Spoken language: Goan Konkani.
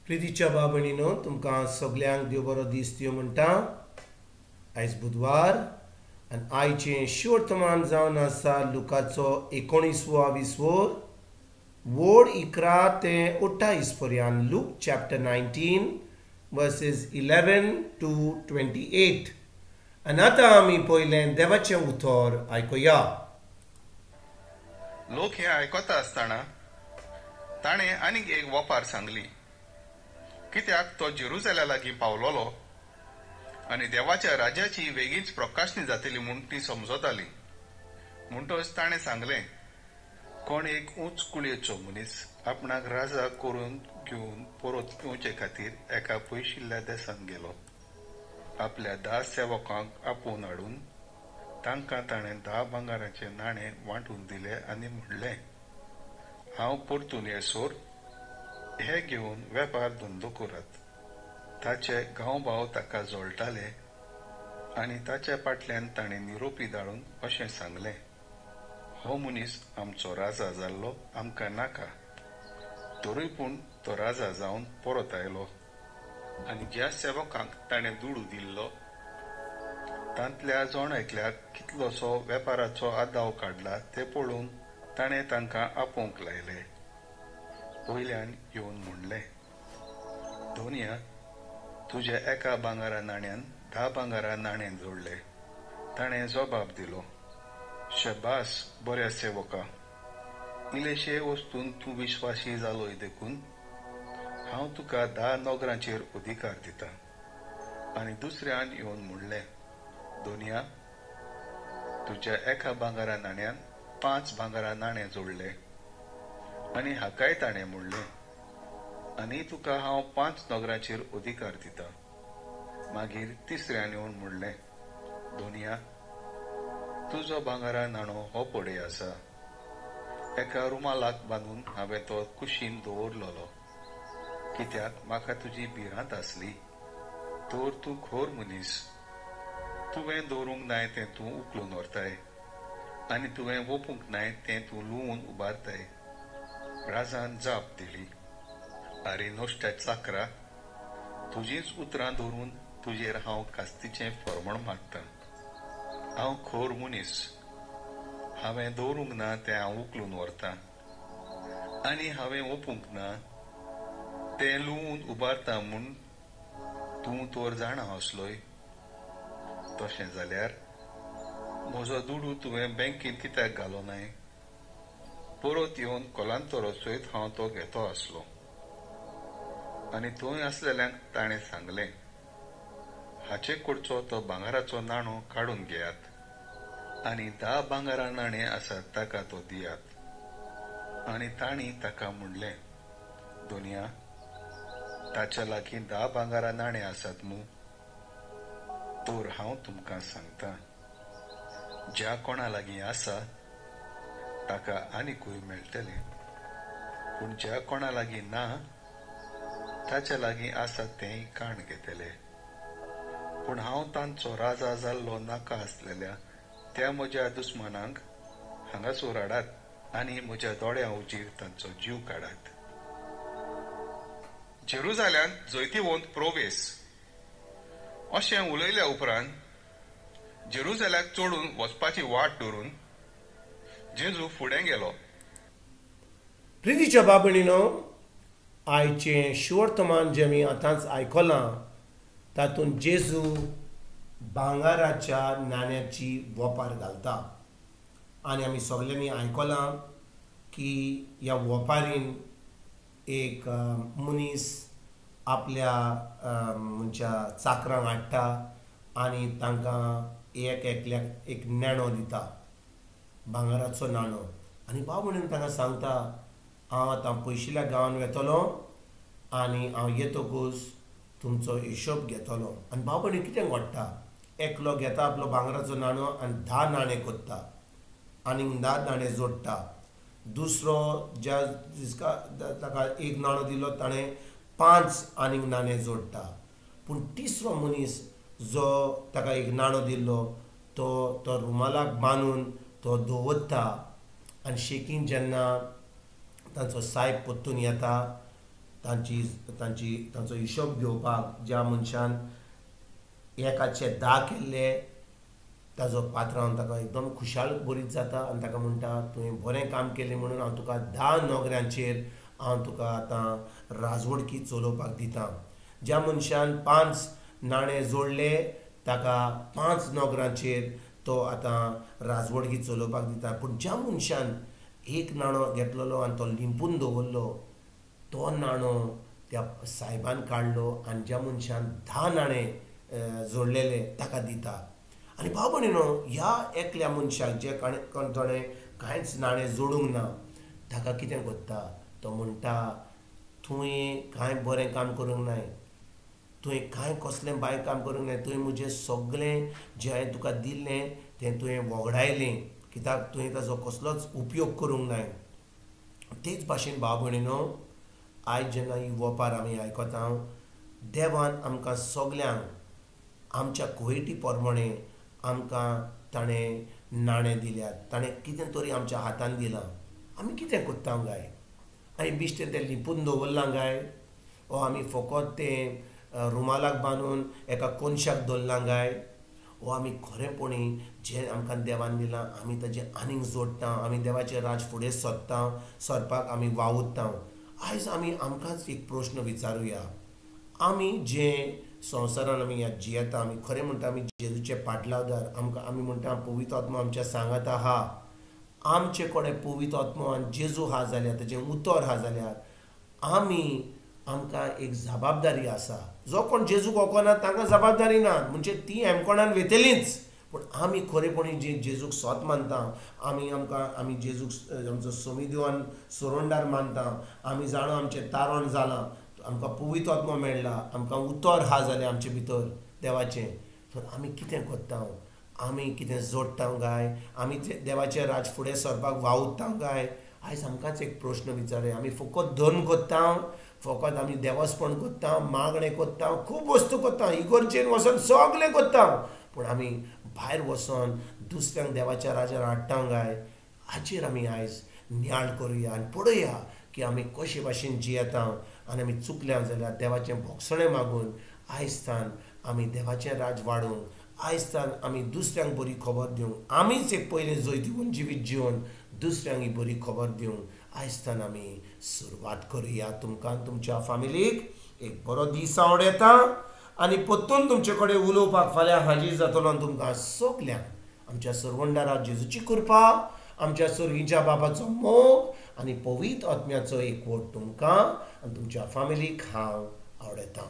प्रितीच्या बाबणीनो, तुमकां सगल्यांक देव बरो दीस दिवं म्हणटा. आयज बुधवार आनी आयचें शिवर्तमान जावन आसा लुकाचो 19वो 20वो वोड 11 ते 28 पर्यंत. Luke chapter 19 verses 11 to 28. आनी आतां आमी पयलें देवाचें उतर आयकुया. लोक हे आयकता आसतना ताणें आनीक एक वपार सांगली, कित्याक तो जेरुजाल्या लागीं पावलोलो आनी देवाच्या राज्याची वेगींच प्रकाशणी जातली म्हूण ती समजताली. म्हणटच ताणें सांगलें, कोण एक उंच कुळयेचो मनीस आपणाक राजा करून घेवन परत येवचे खातीर एका पयशिल्ल्या देशांत गेलो. आपल्या 10 सेवकांक आपोवन हाडून तांकां ताणें 10 भांगराचे नाणे वांटून दिले आनी म्हणलें, हांव परतून येसर हे घेवन वेपार धंदो करात. ताचे गांवभाव ताका जोळटाले आनी ताच्या फाटल्यान ताणें निरोपी धाडून अशें सांगलें, हो मनीस आमचो राजा जाल्लो आमकां नाका. तरूय पूण तो राजा जावन परत आयलो आनी ज्या सेवकांक ताणें दुडू दिल्लो तांतल्या जण एकल्याक कितलोसो वेपाराचो आदाव काडला ते पळोवन ताणें तांकां आपोवंक लायले. पयल्यान येवन म्हणलें, धोनिया, तुज्या एका भांगरा नाण्यान 10 भांगरा नाणें जोडले. ताणें जबाब दिलो, शबास बऱ्या सेवका, इल्लेशे वस्तून तूं विश्वासी जालोय देखून हांव तुका 10 नगरांचेर अधिकार दिता. आनी दुसऱ्यान येवन म्हणलें, दोनिया, तुज्या एका भांगरा नाण्यान 5 भांगरा नाणे जोडले. आनी हाकाय ताणें म्हणलें, आनी तुका हांव 5 नगरांचेर अधिकार दिता. मागीर तिसऱ्यान येवन म्हणलें, दोनिया, तुजो भांगरा नाणो हो पडय आसा. एका रुमालाक बांदून हांवें तो कुशीन दवरलेलो, कित्याक म्हाका तुजी भिरांत आसली. तर तूं खोर मनीस, तुवें दवरूंक नाय तें तूं उखलून व्हरताय आनी तुवें वोपूंक नाय तें तूं लुवून उबारताय. राजान जाप दिली, आरे नश्ट्या चाकरा, तुजीच उतरां धरून तुजेर हांव कास्तीचें फर्मण मागतां. हांव खोर मनीस, हांवें दवरूंक ना तें हांव उखलून व्हरतां आनी हांवें वोपूंक ना तें लुवून उबारता म्हूण तूं तर जाणा आसलोय. तशें जाल्यार म्हजो दुडू तुवें बँकेंत कित्याक घालो नाय? परत येवन कोलांतरो सयत हांव तो घेतो आसलो. आनी थंय आसलेल्यांक ताणें सांगलें, हाचे कडचो तो भांगराचो नाणो काडून घेयात आनी 10 भांगरा नाणे आसात ताका तो दियात. आनी तांणी ताका म्हणलें, दोनिया, ताच्या लागीं 10 भांगरा नाणे आसात मू? तर हांव तुमकां सांगता, ज्या कोणा लागीं आसा ताका आनिकूय मेळटलें, पूण ज्या कोणा लागीं ना ताच्या लागीं आसा तेंय काण घेतले. पूण हांव तांचो राजा जाल्लो नाका आसलेल्या त्या म्हज्या दुस्मानांक हांगासर हाडात आनी म्हज्या दोळ्यां उजीर तांचो जीव काडात. जेरुजाल्यांत जैतिवंत प्रवेश. अशें उलयल्या उपरांत जेरुजाल्याक चडून वचपाची वाट धरून जेजू फुडें गेलो. प्रितीच्या बाबणीनो, आयचें शिवर्तमान जें आमी आतांच आयकलां तातूंत जेजू भांगराच्या नाण्याची वपार घालता आनी आमी सगल्यांनी आयकलां की ह्या वपारीन एक मनीस आपल्या मनच्या चाकरांक हाडटा आनी तांकां एक एकल्याक एक नाणो दिता, भांगराचो नाणो. आनी बाब म्हणून तांकां सांगता, हांव आतां पयशिल्ल्या गांवान वेतलो आनी हांव येतकूच तुमचो हिशोब घेतलो. आनी बाब म्हणून कितें घडटा, एकलो घेता आपलो भांगराचो नाणो आनी 10 नाणे कोत्ता आनी 10 नाणे जोडटा. दुसरो ज्या जिसका ताका एक नाणो दिलो ताणें 5 आनीक नाणे जोडटा. पूण तिसरो मनीस जो ताका एक नाणो दिल्लो तो तो रुमालाक बांदून तो दवरता आनी शेकीन जेन्ना तांचो सायब परतून येता तांची तांची तांचो हिशोब घेवपाक ज्या मनशान एकाचे 10 केल्ले ताजो पात्रांव ताका एकदम खुशाल बरीत जाता आनी ताका म्हणटा तुवें बरें काम केलें म्हणून हांव तुका 10 नोकऱ्यांचेर हांव तुका आतां राजवडकी चलोवपाक दिता। ज्या मनशान 5 नाणे जोडले ताका 5 नोकऱ्यांचेर तो आतां राजवडकी चलोवपाक दिता। पूण ज्या मनशान 1 नाणो घेतलेलो आनी तो लिंपून दवरलो तो नाणो त्या सायबान काडलो आनी ज्या मनशान 10 नाणे जोडलेले ताका दिता। आनी भाव भयणीनो ह्या एकल्या मनशाक जे ताणें कांयच नाणें जोडूंक ना ताका कितें करता तो म्हणटा तुवें कांय बरें काम करूंक नाय, तुवें कांय कसलें बाय काम करूंक नाय, तुवें म्हजें सगळें जें हांवें तुका दिल्लें तें तुवें वगडायलें कित्याक तुवें ताजो कसलोच उपयोग करूंक नाय। तेच भाशेन भाव भयणीनो आयज जेन्ना ही वोपार आमी आयकता देवान आमकां सगल्यांक आमच्या कोयटी प्रमाणे आमकां ताणें नाणें दिल्यात, ताणें कितें तरी आमच्या हातान दिलां। आमी कितें करता गाय? आनी बिश्टें तें लिपून दवरलां गाय, ओ आमी फकत तें रुमालाक बांदून एका कोनशाक दवरलां गाय, ओ आमी खरेंपणी जें आमकां देवान दिलां आमी ताजें आनीक जोडटा, आमी देवाचें राज फुडें सरता, सरपाक आमी वावुरता। आयज आमी आमकांच एक प्रश्न विचारुया, आमी जें संवसारान आमी ह्या जियेता आमी खरें म्हणटा आमी जेजूचे पाटलावदार, आमकां आमी म्हणटा पवित्र आत्मो आमच्या सांगाता आहा, आमचे कडेन पवित्र आत्मो आनी जेजू आहा जाल्यार ताजें उतर आहा जाल्यार आमी आमकां एक जबाबदारी आसा। जो कोण जेजूक वळखना तांकां जबाबदारी ना, म्हणजे ती हेमकोणान वेतलींच, पूण आमी खरेपणी जे जेजूक सोत मानता, आमी आमकां आमी जेजूक आमचो समिदेवान सोरोंडार मानता, आमी जाणा आमचें तारण जालां, आमकां पवित्र आत्मो मेळ्ळा, आमकां उतर आहा जालें आमचे भितर देवाचें, तर आमी कितें करता? आमी कितें जोडटा गाय? आमी देवाचें राज फुडें सरपाक वावुरता गाय? आयज आमकांच एक प्रश्न विचारया, आमी फकत धर्म करता, फकत आमी देवस्पण करता, मागणें करता, खूब वस्तू करता, इगर्जेन वचोन सगळें करता, पूण आमी भायर वचोन दुसऱ्यांक देवाच्या राजार हाडटा गाय? हाचेर आमी आयज नियाळ करुया आनी पळोवया की आमी कशे भाशेन जियेता आनी आमी चुकल्या जाल्यार देवाचें भोगसणें मागून आयज आमी देवाचें राज वाडोवंक, आयज आमी दुसऱ्यांक बरी खबर दिवंक, आमीच एक पयलें जैतिवंत जिवीत जिवन दुसऱ्यांक ही बरी खबर दिवंक आयज आमी सुरवात करुया। तुमकां तुमच्या फामिलीक एक बरो दीस आवडटा आनी परतून तुमचे कडेन उलोवपाक फाल्यां हाजीर जातलो आनी तुमकां सगल्यांक आमच्या सरवंडारा जेजूची कृपा, आमच्या सर्गीच्या बाबाचो मोग आनी पवित्र आत्म्याचो एकवट तुमकां आनी तुमच्या फामिलीक हांव आवडटा।